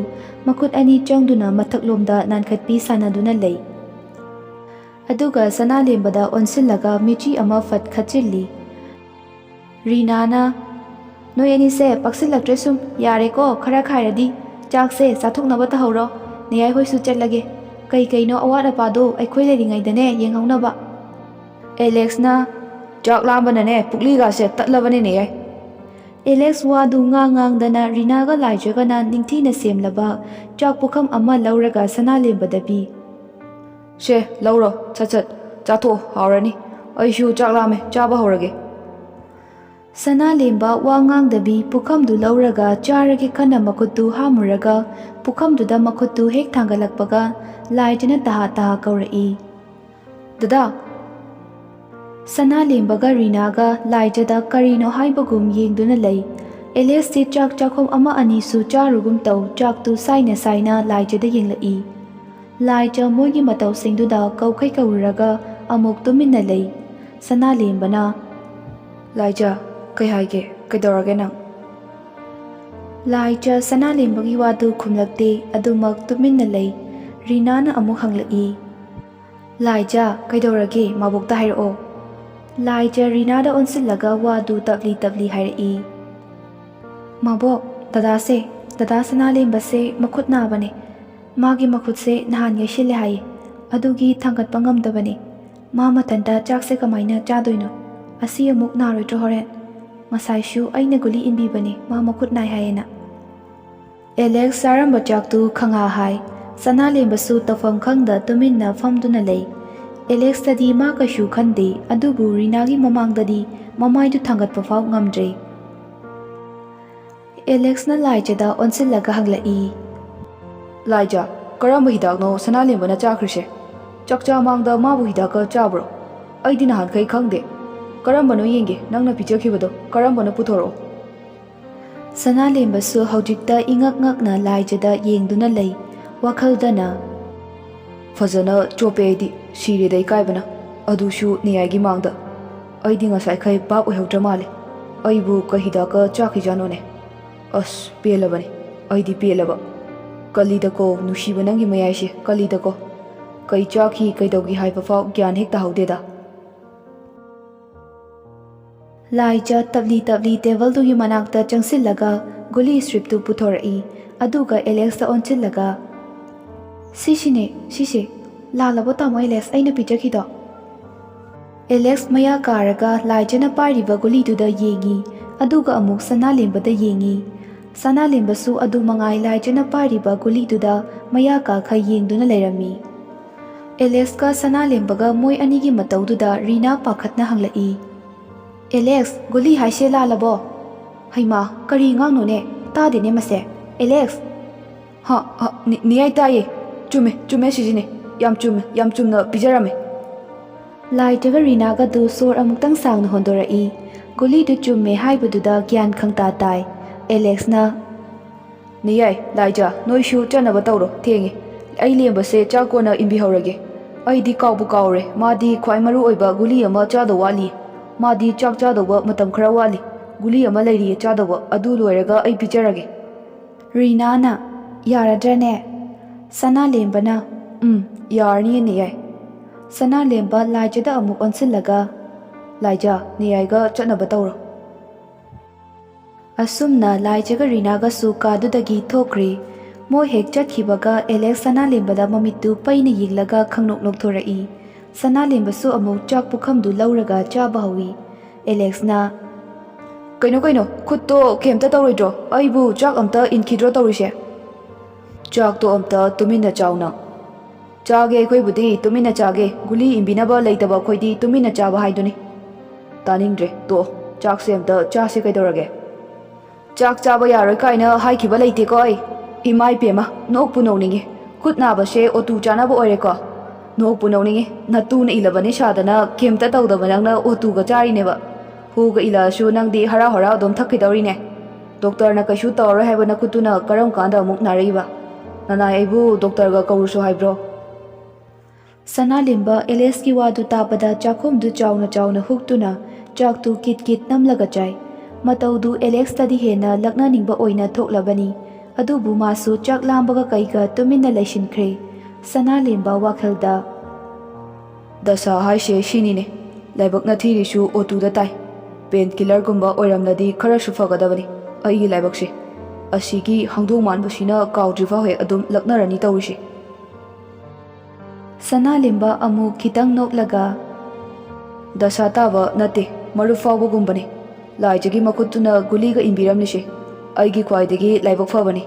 ꯃꯈꯨꯠ ꯑꯅꯤ ꯆꯪꯗꯨꯅ ꯃꯊꯛꯂꯣꯝꯗ ꯅꯥꯟꯈꯠꯄꯤ ꯁꯥꯟꯅꯗꯨꯅ ꯂꯩ꯫ ꯑꯗꯨꯒ ꯁꯅꯥꯂꯦꯝꯕꯗ ꯑꯣꯟꯁꯤꯜꯂꯒ ꯃꯤꯆꯤ ꯑꯃ ꯐꯠ ꯈꯠꯆꯤꯜꯂꯤ꯫ ꯔꯤꯅꯥꯅ, "ꯅꯣꯏ ꯑꯅꯤꯁꯦ ꯄꯛꯁꯤꯜꯂꯛꯇ꯭ꯔꯦ ꯁꯨꯝ, ꯌꯥꯔꯦꯀꯣ, ꯈꯔ ꯈꯥꯏꯔꯗꯤ꯫ ꯆꯥꯛꯁꯦ ꯆꯥꯊꯣꯛꯅꯕ ꯇꯧꯍꯧꯔꯣ, ꯅꯦꯌꯥꯏ ꯍꯣꯏꯁꯨ ꯆꯠꯂꯒꯦ꯫ ꯀꯩ ꯀꯩꯅꯣ ꯑꯋꯥꯠ ꯑꯄꯥꯗꯣ ꯑꯩꯈꯣꯏ ꯂꯩꯔꯤꯉꯩꯗꯅꯦ ꯌꯦꯡꯍꯧꯅꯕ꯫" ꯑꯦꯂꯦꯛꯁꯅ, "ꯆꯥꯛ ꯂꯥꯝꯕꯅꯅꯦ ꯄꯨꯛꯂꯤꯒꯥꯁꯦ ꯇꯠꯂꯕꯅꯦ ꯅꯦꯌꯥꯏ꯫" ꯑꯦꯂꯦꯛꯁ ꯋꯥꯗꯨ ꯉꯥꯡ ꯉꯥꯡꯗꯅ ꯔꯤꯅꯥꯒ ꯂꯥꯏꯖꯒꯅ ꯅꯤꯡꯊꯤꯅ ꯁꯦꯝꯂꯕ ꯆꯥꯛ ꯄꯨꯈꯝ ꯑꯃ ꯂꯧꯔꯒ ꯁꯅꯥꯂꯦꯝꯕꯗ ꯄꯤ꯫ "ꯁꯦ, ꯂꯧꯔꯣ, ꯁꯠ ꯁꯠ ꯆꯥꯊꯣꯛꯑꯣ, ꯍꯥꯎꯔꯅꯤ꯫ ꯑꯩꯁꯨ ꯆꯥꯛ ꯂꯥꯝꯃꯦ, ꯆꯥꯕ ꯍꯧꯔꯒꯦ꯫" ꯁꯅꯥꯂꯦꯝꯕ ꯋꯥ ꯉꯥꯡꯗꯕꯤ ꯄꯨꯈꯝꯗꯨ ꯂꯧꯔꯒ ꯆꯥꯔꯒꯦ ꯈꯟꯅ ꯃꯈꯨꯠꯇꯨ ꯍꯥꯝꯃꯨꯔꯒ ꯄꯨꯈꯝꯗꯨꯗ ꯃꯈꯨꯠꯇꯨ ꯍꯦꯛ ꯊꯥꯡꯒꯠꯂꯛꯄꯒ ꯂꯥꯏꯖꯅ ꯇꯍꯥ ꯇꯍꯥ ꯀꯧꯔꯛꯏ, "ꯗꯗꯥ!" ꯁꯅꯥꯂꯦꯝꯕꯒ ꯔꯤꯅꯥꯒ ꯂꯥꯏꯖꯗ ꯀꯔꯤꯅꯣ ꯍꯥꯏꯕꯒꯨꯝ ꯌꯦꯡꯗꯨꯅ ꯂꯩ꯫ ꯑꯦꯂꯦꯛꯁꯇꯤ ꯆꯥꯛ ꯆꯥꯛꯈꯣꯝ ꯑꯃ ꯑꯅꯤꯁꯨ ꯆꯥꯔꯨꯒꯨꯝ ꯇꯧ ꯆꯥꯛꯇꯨ ꯁꯥꯏꯅ ꯁꯥꯏꯅ ꯂꯥꯏꯖꯗ ꯌꯦꯡꯂꯛꯏ꯫ ꯂꯥꯏꯖ ꯃꯣꯏꯒꯤ ꯃꯇꯧꯁꯤꯡꯗꯨꯗ ꯀꯧꯈꯩ ꯀꯧꯔꯨꯔꯒ ꯑꯃꯨꯛ ꯇꯨꯃꯤꯟꯅ ꯂꯩ꯫ ꯁꯅꯥꯂꯦꯝꯕꯅ, "ꯂꯥꯏꯖ, ꯀꯩ ꯍꯥꯏꯒꯦ? ꯀꯩꯗꯧꯔꯒꯦ ꯅꯪ?" ꯂꯥꯏꯖ ꯁꯅꯥꯂꯦꯝꯕꯒꯤ ꯋꯥꯗꯨ ꯈꯨꯝꯂꯛꯇꯦ, ꯑꯗꯨꯃꯛ ꯇꯨꯃꯤꯟꯅ ꯂꯩ꯫ ꯔꯤꯅꯥꯅ ꯑꯃꯨꯛ ꯍꯪꯂꯛꯏ꯫ "ꯂꯥꯏꯖꯥ, ꯀꯩꯗꯧꯔꯒꯦ? ꯃꯥꯕꯣꯛꯇ ꯍꯥꯏꯔꯛꯑꯣ꯫" ꯂꯥꯏꯖꯥ ꯔꯤꯅꯥꯗ ꯑꯣꯟꯁꯤꯜꯂꯒ ꯋꯥꯗꯨ ꯇꯞꯂꯤ ꯇꯞꯂꯤ ꯍꯥꯏꯔꯛꯏ꯫ "ꯃꯥꯕꯣꯛ, ꯗꯗꯥꯁꯦ, ꯗꯗꯥ ꯁꯅꯥꯂꯦꯝꯕꯁꯦ ꯃꯈꯨꯠ ꯅꯥꯕꯅꯦ꯫ ꯃꯥꯒꯤ ꯃꯈꯨꯠꯁꯦ ꯅꯍꯥꯟ ꯌꯩꯁꯤꯜꯂꯦ ꯍꯥꯏꯌꯦ꯫ ꯑꯗꯨꯒꯤ ꯊꯥꯡꯒꯠꯄ ꯉꯝꯗꯕꯅꯦ꯫ ꯃꯥ ꯃꯊꯟꯇ ꯆꯥꯛꯁꯦ ꯀꯃꯥꯏꯅ ꯆꯥꯗꯣꯏꯅꯣ? ꯑꯁꯤ ꯑꯃꯨꯛ ꯅꯥꯔꯣꯏꯗ꯭ꯔꯣ ꯍꯣꯔꯦꯟ? ꯉꯁꯥꯏꯁꯨ ꯑꯩꯅ ꯒꯨꯂꯤ ꯏꯟꯕꯤꯕꯅꯦ, ꯃꯥ ꯃꯈꯨꯠ ꯅꯥꯏ ꯍꯥꯏꯌꯦꯅ꯫" ꯑꯦꯂꯦꯛꯁ ꯆꯥꯔꯝꯕ ꯆꯥꯛꯇꯨ ꯈꯪꯍꯥ ꯍꯥꯏ꯫ ꯁꯅꯥꯂꯦꯝꯕꯁꯨ ꯇꯧꯐꯝ ꯈꯪꯗ ꯇꯨꯃꯤꯟꯅ ꯐꯝꯗꯨꯅ ꯂꯩ꯫ ꯑꯦꯂꯦꯛꯁꯇꯗꯤ ꯃꯥ ꯀꯩꯁꯨ ꯈꯟꯗꯦ, ꯑꯗꯨꯕꯨ ꯔꯤꯅꯥꯒꯤ ꯃꯃꯥꯡꯗꯗꯤ ꯃꯃꯥꯏꯗꯨ ꯊꯥꯡꯒꯠꯄ ꯐꯥꯎ ꯉꯝꯗ꯭ꯔꯦ꯫ ꯑꯦꯂꯦꯛꯁꯅ ꯂꯥꯏꯖꯗ ꯑꯣꯟꯁꯤꯜꯂꯒ ꯍꯪꯂꯛꯏ꯫ "ꯂꯥꯏꯖ, ꯀꯔꯝꯕ ꯍꯤꯗꯥꯛꯅꯣ ꯁꯅꯥꯂꯦꯝꯕꯅ ꯆꯥꯈ꯭ꯔꯤꯁꯦ? ꯆꯥꯛꯆꯥ ꯃꯥꯡꯗ ꯃꯥꯕꯨ ꯍꯤꯗꯥꯛꯀ ꯆꯥꯕ꯭ꯔꯣ? ꯑꯩꯗꯤ ꯅꯍꯥꯟꯈꯩ ꯈꯪꯗꯦ꯫ ꯀꯔꯝꯕꯅꯣ ꯌꯦꯡꯒꯦ, ꯅꯪꯅ ꯄꯤꯖꯈꯤꯕꯗꯣ ꯀꯔꯝꯕꯅꯣ ꯄꯨꯊꯣꯔꯛꯑꯣ꯫" ꯁꯅꯥꯂꯦꯝꯕꯁꯨ ꯍꯧꯖꯤꯛꯇ ꯏꯉꯛ ꯉꯛꯅ ꯂꯥꯏꯖꯗ ꯌꯦꯡꯗꯨꯅ ꯂꯩ꯫ ꯋꯥꯈꯜꯗꯅ, "ꯐꯖꯅ ꯆꯣꯞꯄꯦ ꯑꯩꯗꯤ, ꯁꯤꯔꯦꯗ ꯏꯀꯥꯏꯕꯅ, ꯑꯗꯨꯁꯨ ꯅꯤꯌꯥꯏꯒꯤ ꯃꯥꯡꯗ꯫ ꯑꯩꯗꯤ ꯉꯁꯥꯏꯈꯩ ꯚꯥꯞ ꯑꯣꯏꯍꯧꯗ꯭ꯔ ꯃꯥꯜꯂꯦ꯫ ꯑꯩꯕꯨ ꯀꯩ ꯍꯤꯗꯥꯛꯀ ꯆꯥꯈꯤꯖꯥꯠꯅꯣꯅꯦ? ꯑꯁ, ꯄꯦꯜꯂꯕꯅꯦ, ꯑꯩꯗꯤ ꯄꯦꯜꯂꯕ꯫ ꯀꯂꯤꯗꯀꯣ, ꯅꯨꯡꯁꯤꯕ ꯅꯪꯒꯤ ꯃꯌꯥꯏꯁꯦ, ꯀꯂꯤꯗꯀꯣ꯫ ꯀꯩ ꯆꯥꯈꯤ, ꯀꯩꯗꯧꯈꯤ ꯍꯥꯏꯕ ꯐꯥꯎ ꯒ꯭ꯌꯥꯟ ꯍꯦꯛ ꯇꯥꯍꯧꯗꯦꯗ꯫" ꯂꯥꯏꯖ ꯇꯞꯂꯤ ꯇꯞꯂꯤ ꯇꯦꯕꯜꯗꯨꯒꯤ ꯃꯅꯥꯛꯇ ꯆꯪꯁꯤꯜꯂꯒ ꯒꯨꯂꯤ ꯁ꯭ꯇ꯭ꯔꯤꯞꯇꯨ ꯄꯨꯊꯣꯔꯛꯏ꯫ ꯑꯗꯨꯒ ꯑꯦꯂꯦꯛꯁꯇ ꯑꯣꯟꯁꯤꯜꯂꯒ, "ꯁꯤꯁꯤꯅꯦ, ꯁꯤꯁꯦ꯫ ꯂꯥꯜꯂꯕꯣ ꯇꯥꯃꯣ ꯑꯦꯂꯦꯛꯁ, ꯑꯩꯅ ꯄꯤꯖꯈꯤꯗꯣ?" ꯑꯦꯂꯦꯛꯁ ꯃꯌꯥ ꯀꯥꯔꯒ ꯂꯥꯏꯖꯅ ꯄꯥꯏꯔꯤꯕ ꯒꯨꯂꯤꯗꯨꯗ ꯌꯦꯡꯉꯤ, ꯑꯗꯨꯒ ꯑꯃꯨꯛ ꯁꯅꯥꯂꯦꯝꯕꯗ ꯌꯦꯡꯉꯤ꯫ ꯁꯅꯥꯂꯦꯝꯕꯁꯨ ꯑꯗꯨ ꯃꯉꯥꯏ ꯂꯥꯏꯖꯅ ꯄꯥꯏꯔꯤꯕ ꯒꯨꯂꯤꯗꯨꯗ ꯃꯌꯥ ꯀꯥꯈꯩ ꯌꯦꯡꯗꯨꯅ ꯂꯩꯔꯝꯃꯤ꯫ ꯑꯦꯂꯦꯛꯁꯀ ꯁꯅꯥꯂꯦꯝꯕꯒ ꯃꯣꯏ ꯑꯅꯤꯒꯤ ꯃꯇꯧꯗꯨꯗ ꯔꯤꯅꯥ ꯄꯥꯈꯠꯅ ꯍꯪꯂꯛꯏ, "ꯑꯦꯂꯦꯛꯁ, ꯒꯨꯂꯤ ꯍꯥꯏꯁꯦ ꯂꯥꯜꯂꯕꯣ? ꯍꯩꯃꯥ, ꯀꯔꯤ ꯑꯉꯥꯡꯅꯣꯅꯦ? ꯇꯥꯗꯦꯅꯦ ꯃꯁꯦ꯫ ꯑꯦꯂꯦꯛꯁ!" "ꯍꯥ, ꯍꯥ, ꯅꯤ-, ꯅꯤꯌꯥꯏ ꯇꯥꯏꯌꯦ꯫ ꯆꯨꯝꯃꯦ, ꯆꯨꯝꯃꯦ ꯁꯤꯁꯤꯅꯦ꯫ ꯌꯥꯝ ꯆꯨꯝꯃꯦ, ꯌꯥꯝ ꯆꯨꯝꯅ ꯄꯤꯖꯔꯝꯃꯦ꯫" ꯂꯥꯏꯖꯒ ꯔꯤꯅꯥꯒꯗꯨ ꯁꯣꯔ ꯑꯃꯨꯛꯇꯪ ꯁꯥꯡꯅ ꯍꯣꯟꯗꯣꯔꯛꯏ꯫ ꯒꯨꯂꯤꯗꯨ ꯆꯨꯝꯃꯦ ꯍꯥꯏꯕꯗꯨꯗ ꯒ꯭ꯌꯥꯟ ꯈꯪꯇꯥ ꯇꯥꯏ꯫ ꯑꯦꯂꯦꯛꯁꯅ, "ꯅꯤꯌꯥꯏ, ꯂꯥꯏꯖ, ꯅꯣꯏꯁꯨ ꯆꯠꯅꯕ ꯇꯧꯔꯣ, ꯊꯦꯡꯉꯦ꯫ ꯑꯩ ꯂꯦꯝꯕꯁꯦ ꯆꯥꯛ ꯀꯣꯟꯅ ꯏꯟꯕꯤꯍꯧꯔꯒꯦ꯫ ꯑꯩꯗꯤ ꯀꯥꯎꯕꯨ ꯀꯥꯎꯔꯦ, ꯃꯥꯗꯤ ꯈ꯭ꯋꯥꯏ ꯃꯔꯨ ꯑꯣꯏꯕ ꯒꯨꯂꯤ ꯑꯃ ꯆꯥꯗꯧ ꯋꯥꯠꯂꯤ꯫ ꯃꯥꯗꯤ ꯆꯥꯛ ꯆꯥꯗꯧꯕ ꯃꯇꯝ ꯈꯔ ꯋꯥꯠꯂꯤ꯫ ꯒꯨꯂꯤ ꯑꯃ ꯂꯩꯔꯤꯌꯦ ꯆꯥꯗꯧꯕ, ꯑꯗꯨ ꯂꯣꯏꯔꯒ ꯑꯩ ꯄꯤꯖꯔꯒꯦ꯫" ꯔꯤꯅꯥꯅ, "ꯌꯥꯔꯗ꯭ꯔꯅꯦ? ꯁꯅꯥꯂꯦꯝꯕꯅ, "ꯎꯝ, ꯌꯥꯔꯅꯤ, ꯅꯦꯌꯥꯏ꯫" ꯁꯅꯥꯂꯦꯝꯕ ꯂꯥꯏꯖꯗ ꯑꯃꯨꯛ ꯑꯣꯟꯁꯤꯜꯂꯒ, "ꯂꯥꯏꯖ, ꯅꯦꯌꯥꯏꯒ ꯆꯠꯅꯕ ꯇꯧꯔꯣ꯫" ꯑꯁꯨꯝꯅ ꯂꯥꯏꯖꯒ ꯔꯤꯅꯥꯒꯁꯨ ꯀꯥꯗꯨꯗꯒꯤ ꯊꯣꯛꯈ꯭ꯔꯦ꯫ ꯃꯣꯏ ꯍꯦꯛ ꯆꯠꯈꯤꯕꯒ ꯑꯦꯂꯦꯛꯁ ꯁꯅꯥꯂꯦꯝꯕꯗ ꯃꯃꯤꯠꯇꯨ ꯄꯩꯅ ꯌꯦꯡꯂꯒ ꯈꯪꯅꯣꯛ ꯅꯣꯛꯊꯣꯔꯛꯏ꯫ ꯁꯅꯥꯂꯦꯝꯕꯁꯨ ꯑꯃꯨꯛ ꯆꯥꯛ ꯄꯨꯈꯝꯗꯨ ꯂꯧꯔꯒ ꯆꯥꯕ ꯍꯧꯏ꯫ ꯑꯦꯂꯦꯛꯁꯅ, "ꯀꯩꯅꯣ, ꯀꯩꯅꯣ, ꯈꯨꯠꯇꯣ ꯀꯩꯝꯇ ꯇꯧꯔꯣꯏꯗ꯭ꯔꯣ? ꯑꯩꯕꯨ ꯆꯥꯛ ꯑꯝꯇ ꯏꯟꯈꯤꯗ꯭ꯔꯣ ꯇꯧꯔꯤꯁꯦ?" "ꯆꯥꯛꯇꯣ ꯑꯝꯇ ꯇꯨꯃꯤꯟꯅ ꯆꯥꯎ ꯅꯪ꯫" "ꯆꯥꯒꯦ, ꯑꯩꯈꯣꯏꯕꯨꯗꯤ ꯇꯨꯃꯤꯟꯅ ꯆꯥꯒꯦ꯫ ꯒꯨꯂꯤ ꯏꯟꯕꯤꯅꯕ ꯂꯩꯇꯕ ꯑꯩꯈꯣꯏꯗꯤ ꯇꯨꯃꯤꯟꯅ ꯆꯥꯕ ꯍꯥꯏꯗꯨꯅꯤ꯫" "ꯇꯥꯅꯤꯡꯗ꯭ꯔꯦ, ꯇꯣꯛꯑꯣ꯫ ꯆꯥꯛꯁꯦ ꯑꯝꯇ ꯆꯥꯁꯦ ꯀꯩꯗꯧꯔꯒꯦ?" "ꯆꯥꯛ ꯆꯥꯕ ꯌꯥꯔꯣꯏ ꯀꯥꯏꯅ ꯍꯥꯏꯈꯤꯕ ꯂꯩꯇꯦꯀꯣ ꯑꯩ꯫ ꯏꯃꯥ ꯏꯄꯦꯝꯃ, ꯅꯣꯛꯄꯨ ꯅꯣꯛꯅꯤꯡꯉꯤ꯫ ꯈꯨꯠ ꯅꯥꯕꯁꯦ ꯑꯣꯇꯨ ꯆꯥꯅꯕ ꯑꯣꯏꯔꯦꯀꯣ?" "ꯅꯣꯛꯄꯨ ꯅꯣꯛꯅꯤꯡꯉꯤ꯫ ꯅꯇꯨꯅ ꯏꯜꯂꯕꯅꯤ ꯁꯥꯗꯅ ꯀꯩꯝꯇ ꯇꯧꯗꯕ ꯅꯪꯅ ꯑꯣꯇꯨꯒ ꯆꯥꯔꯤꯅꯦꯕ꯫ ꯍꯨꯒ ꯏꯜꯂꯛꯑꯁꯨ ꯅꯪꯗꯤ ꯍꯔꯥꯎ ꯍꯔꯥꯎ ꯑꯗꯨꯝ ꯊꯛꯈꯤꯗꯧꯔꯤꯅꯦ꯫ ꯗꯣꯛꯇꯔꯅ ꯀꯩꯁꯨ ꯇꯧꯔꯔꯣꯏ ꯍꯥꯏꯕ ꯅꯈꯨꯠꯇꯨꯅ ꯀꯔꯝ ꯀꯥꯟꯗ ꯑꯃꯨꯛ ꯅꯥꯔꯛꯏꯕ? ꯅꯅꯥꯏ ꯑꯩꯕꯨ ꯗꯣꯛꯇꯔꯒ ꯀꯧꯔꯨꯁꯣ ꯍꯥꯏꯕ꯭ꯔꯣ?" ꯁꯅꯥꯂꯦꯝꯕ ꯑꯦꯂꯦꯛꯁꯀꯤ ꯋꯥꯗꯨ ꯇꯥꯕꯗ ꯆꯥꯛꯈꯨꯝꯗꯨ ꯆꯥꯎꯅ ꯆꯥꯎꯅ ꯍꯨꯛꯇꯨꯅ ꯆꯥꯛꯇꯨ ꯀꯤꯠ ꯀꯤꯠ ꯅꯝꯂꯒ ꯆꯥꯏ꯫ ꯃꯇꯧꯗꯨ ꯑꯦꯂꯦꯛꯁꯇꯗꯤ ꯍꯦꯟꯅ ꯂꯛꯅꯅꯤꯡꯕ ꯑꯣꯏꯅ ꯊꯣꯛꯂꯕꯅꯤ꯫ ꯑꯗꯨꯕꯨ ꯃꯥꯁꯨ ꯆꯥꯛ ꯂꯥꯝꯕꯒ ꯀꯩꯒ ꯇꯨꯃꯤꯟꯅ ꯂꯩꯁꯤꯟꯈ꯭ꯔꯦ꯫ ꯁꯅꯥꯂꯦꯝꯕ ꯋꯥꯈꯜꯗ, "ꯗꯁꯥ ꯍꯥꯏꯁꯦ ꯁꯤꯅꯤꯅꯦ꯫ ꯂꯥꯏꯕꯛꯅ ꯊꯤꯔꯤꯁꯨ ꯑꯣꯇꯨꯗ ꯇꯥꯏ꯫ ꯄꯦꯟ ꯀꯤꯂꯔꯒꯨꯝꯕ ꯑꯣꯏꯔꯝꯂꯗꯤ ꯈꯔꯁꯨ ꯐꯒꯗꯕꯅꯤ꯫ ꯑꯩꯒꯤ ꯂꯥꯏꯕꯛꯁꯦ꯫ ꯑꯁꯤꯒꯤ ꯍꯧꯗꯣꯡ ꯃꯥꯟꯕꯁꯤꯅ ꯀꯥꯎꯗ꯭ꯔꯤꯐꯥꯎ ꯍꯦꯛ ꯑꯗꯨꯝ ꯂꯛꯅꯔꯅꯤ ꯇꯧꯔꯤꯁꯦ꯫" ꯁꯅꯥꯂꯦꯝꯕ ꯑꯃꯨꯛ ꯈꯤꯇꯪ ꯅꯣꯛꯂꯒ, "ꯗꯁꯥ ꯇꯥꯕ ꯅꯠꯇꯦ, ꯃꯔꯨꯞ ꯐꯥꯎꯕꯒꯨꯝꯕꯅꯤ꯫ ꯂꯥꯏꯖꯒꯤ ꯃꯈꯨꯠꯇꯨꯅ ꯒꯨꯂꯤꯒ ꯏꯟꯕꯤꯔꯝꯂꯤꯁꯦ꯫ ꯑꯩꯒꯤ ꯈ꯭ꯋꯥꯏꯗꯒꯤ ꯂꯥꯏꯕꯛ ꯐꯕꯅꯤ꯫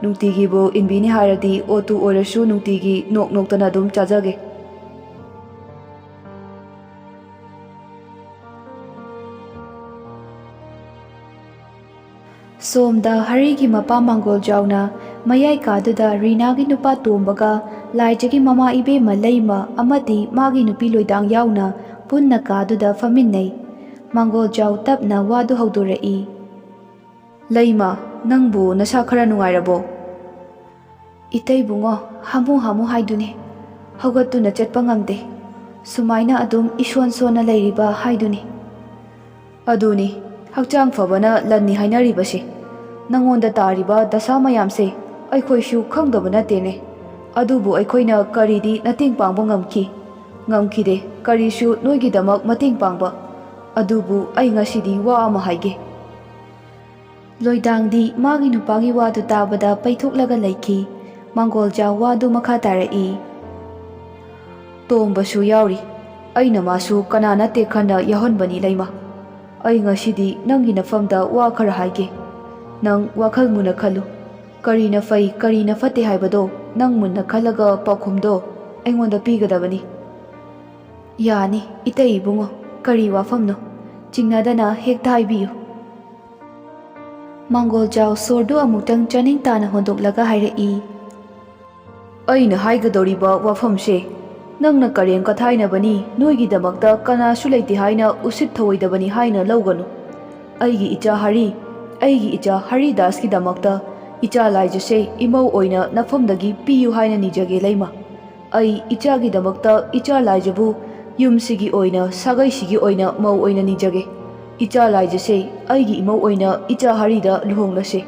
ꯅꯨꯡꯇꯤꯒꯤꯕꯨ ꯏꯟꯕꯤꯅꯤ ꯍꯥꯏꯔꯗꯤ ꯑꯣꯇꯨ ꯑꯣꯏꯔꯁꯨ ꯅꯨꯡꯇꯤꯒꯤ ꯅꯣꯛ ꯅꯣꯛꯇꯅ ꯑꯗꯨꯝ ꯆꯥꯖꯒꯦ꯫" ꯁꯣꯝꯗ ꯍꯔꯤꯒꯤ ꯃꯄꯥ ꯃꯥꯡꯒꯣꯜꯖꯥꯎꯅ ꯃꯌꯥꯏ ꯀꯥꯗꯨꯗ ꯔꯤꯅꯥꯒꯤ ꯅꯨꯄꯥ ꯇꯣꯝꯕꯒ ꯂꯥꯏꯖꯒꯤ ꯃꯃꯥ ꯏꯕꯦꯝꯃ ꯂꯩꯃ ꯑꯃꯗꯤ ꯃꯥꯒꯤ ꯅꯨꯄꯤ ꯂꯣꯏꯗꯥꯡ ꯌꯥꯎꯅ ꯄꯨꯟꯅ ꯀꯥꯗꯨꯗ ꯐꯝꯃꯤꯟꯅꯩ꯫ ꯃꯥꯡꯒꯣꯜꯖꯥꯎ ꯇꯞꯅ ꯋꯥꯗꯨ ꯍꯧꯗꯣꯔꯛꯏ꯫ "ꯂꯩꯃ, ꯅꯪꯕꯨ ꯅꯁꯥ ꯈꯔ ꯅꯨꯡꯉꯥꯏꯔꯕꯣ?" "ꯏꯇꯩꯕꯨꯡꯉꯣ, ꯍꯥꯃꯨ ꯍꯥꯃꯨ ꯍꯥꯏꯗꯨꯅꯤ꯫ ꯍꯧꯒꯠꯇꯨꯅ ꯆꯠꯄ ꯉꯝꯗꯦ꯫ ꯁꯨꯃꯥꯏꯅ ꯑꯗꯨꯝ ꯏꯁꯣꯟ ꯁꯣꯟꯅ ꯂꯩꯔꯤꯕ ꯍꯥꯏꯗꯨꯅꯤ꯫" "ꯑꯗꯨꯅꯤ, ꯍꯛꯆꯥꯡ ꯐꯕꯅ ꯂꯟꯅꯤ ꯍꯥꯏꯅꯔꯤꯕꯁꯦ꯫ ꯅꯪꯉꯣꯟꯗ ꯇꯥꯔꯤꯕ ꯗꯁꯥ ꯃꯌꯥꯝꯁꯦ ꯑꯩꯈꯣꯏꯁꯨ ꯈꯪꯗꯕ ꯅꯠꯇꯦꯅꯦ꯫ ꯑꯗꯨꯕꯨ ꯑꯩꯈꯣꯏꯅ ꯀꯔꯤꯗꯤ ꯃꯇꯦꯡ ꯄꯥꯡꯕ ꯉꯝꯈꯤ? ꯉꯝꯈꯤꯗꯦ ꯀꯔꯤꯁꯨ ꯅꯣꯏꯒꯤꯗꯃꯛ ꯃꯇꯦꯡ ꯄꯥꯡꯕ꯫ ꯑꯗꯨꯕꯨ ꯑꯩ ꯉꯁꯤꯗꯤ ꯋꯥ ꯑꯃ ꯍꯥꯏꯒꯦ꯫ ꯂꯣꯏꯗꯥꯡꯗꯤ ꯃꯥꯒꯤ ꯅꯨꯄꯥꯒꯤ ꯋꯥꯗꯨ ꯇꯥꯕꯗ ꯄꯩꯊꯣꯛꯂꯒ ꯂꯩꯈꯤ꯫ ꯃꯥꯡꯒꯣꯜꯖꯥꯎ ꯋꯥꯗꯨ ꯃꯈꯥ ꯇꯥꯔꯛꯏ꯫ ꯇꯣꯝꯕꯁꯨ ꯌꯥꯎꯔꯤ꯫ ꯑꯩꯅ ꯃꯥꯁꯨ ꯀꯅꯥ ꯅꯠꯇꯦ ꯈꯟꯅ ꯌꯥꯎꯍꯟꯕꯅꯤ ꯂꯩꯃ꯫ ꯑꯩ ꯉꯁꯤꯗꯤ ꯅꯪꯒꯤ ꯅꯐꯝꯗ ꯋꯥ ꯈꯔ ꯍꯥꯏꯒꯦ꯫ ꯅꯪ ꯋꯥꯈꯜ ꯃꯨꯟꯅ ꯈꯜꯂꯨ꯫ ꯀꯔꯤꯅ ꯐꯩ, ꯀꯔꯤꯅ ꯐꯠꯇꯦ ꯍꯥꯏꯕꯗꯣ ꯅꯪ ꯃꯨꯟꯅ ꯈꯜꯂꯒ ꯄꯥꯎꯈꯨꯝꯗꯣ ꯑꯩꯉꯣꯟꯗ ꯄꯤꯒꯗꯕꯅꯤ꯫ ꯌꯥꯅꯤ, ꯏꯇꯩ ꯏꯕꯨꯡꯉꯣ, ꯀꯔꯤ ꯋꯥꯐꯝꯅꯣ? ꯆꯤꯡꯅꯗꯅ ꯍꯦꯛꯇ ꯍꯥꯏꯕꯤꯌꯨ꯫ ꯃꯥꯡꯒꯣꯜꯖꯥꯎ ꯁꯣꯔꯗꯨ ꯑꯃꯨꯛꯇꯪ ꯆꯥꯅꯤꯡ ꯇꯥꯅ ꯍꯣꯟꯗꯣꯛꯂꯒ ꯍꯥꯏꯔꯛꯏ꯫ ꯑꯩꯅ ꯍꯥꯏꯒꯗꯧꯔꯤꯕ ꯋꯥꯐꯝꯁꯦ, ꯅꯪꯅ ꯀꯔꯦꯝ ꯀꯊꯥꯏꯅꯕꯅꯤ, ꯅꯣꯏꯒꯤꯗꯃꯛꯇ ꯀꯅꯥꯁꯨ ꯂꯩꯇꯦ ꯍꯥꯏꯅ ꯎꯁꯤꯠ ꯊꯧꯑꯣꯏꯗꯕꯅꯤ ꯍꯥꯏꯅ ꯂꯧꯒꯅꯨ꯫ ꯑꯩꯒꯤ ꯏꯆꯥ ꯍꯔꯤ, ꯑꯩꯒꯤ ꯏꯆꯥ ꯍꯔꯤꯗꯥꯁꯀꯤꯗꯃꯛꯇ ꯏꯆꯥ ꯂꯥꯏꯖꯁꯦ ꯏꯃꯧ ꯑꯣꯏꯅ ꯅꯐꯝꯗꯒꯤ ꯄꯤꯌꯨ ꯍꯥꯏꯅ ꯅꯤꯖꯒꯦ ꯂꯩꯃ꯫ ꯑꯩ ꯏꯆꯥꯒꯤꯗꯃꯛꯇ ꯏꯆꯥ ꯂꯥꯏꯖꯕꯨ ꯌꯨꯝꯁꯤꯒꯤ ꯑꯣꯏꯅ, ꯁꯥꯒꯩꯁꯤꯒꯤ ꯑꯣꯏꯅ ꯃꯧ ꯑꯣꯏꯅ ꯅꯤꯖꯒꯦ꯫ ꯏꯆꯥ ꯂꯥꯏꯖꯁꯦ ꯑꯩꯒꯤ ꯏꯃꯧ ꯑꯣꯏꯅ ꯏꯆꯥ ꯍꯔꯤꯗ ꯂꯨꯍꯣꯡꯂꯁꯦ꯫